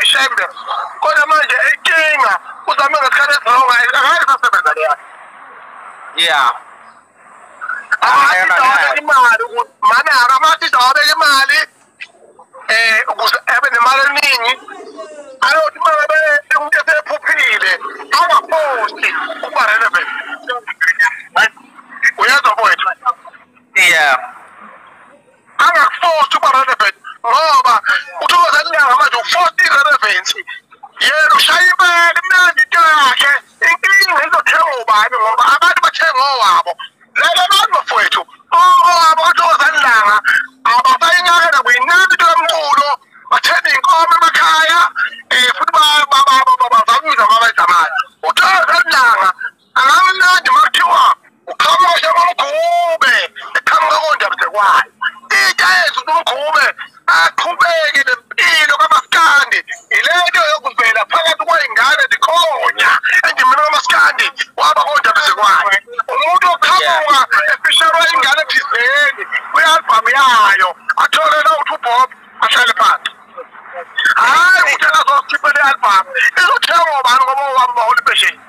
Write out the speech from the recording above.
Shembe. Kodwa manje inkinga uzame ngesikhathi esironga akayisasebenza leya. Yeah. Amajita imali mana amajita wabeka imali ukuze ebe nemali eningi ayothi mangabe umuntu esephuphile angaphosti ukuba relevant. Uyezwa mfowethu? Yeah. Angakufosti ukuba relevant ngoba uThokozani Langa manje ufosta i-relevance. Yena ushaya imali imnandi into yakhe, inkinga izothenga ubani ngoba abantu bathenga owabo. Laba bantu bafowethu owabo kaThokozani Langa abasayinakela kuyinaka into yomculo, bathenga iy'nkomo emakhaya futhi bazamile mabayizamayo. uThokozani Langa angamnandi uma kuthiwa uqhamuka komgube eqhamuka koNdabuzekwayo. Into eyenza ukuthi umgube aqhubeke nempilo kaMaskandi ilento yokuvela phakathi kwey'ngane zikhonya endimeni kaMaskandi waba koNdabuzekwayo. Umuntu oqhamuka efishelwa ingane thizeni kwi-albhamu yayo athole la uthi uBob ahlale phansi. Hhayi ukuthi akazokhipha le albhamu izothengwa ubani ngoba owami bahola impesheni.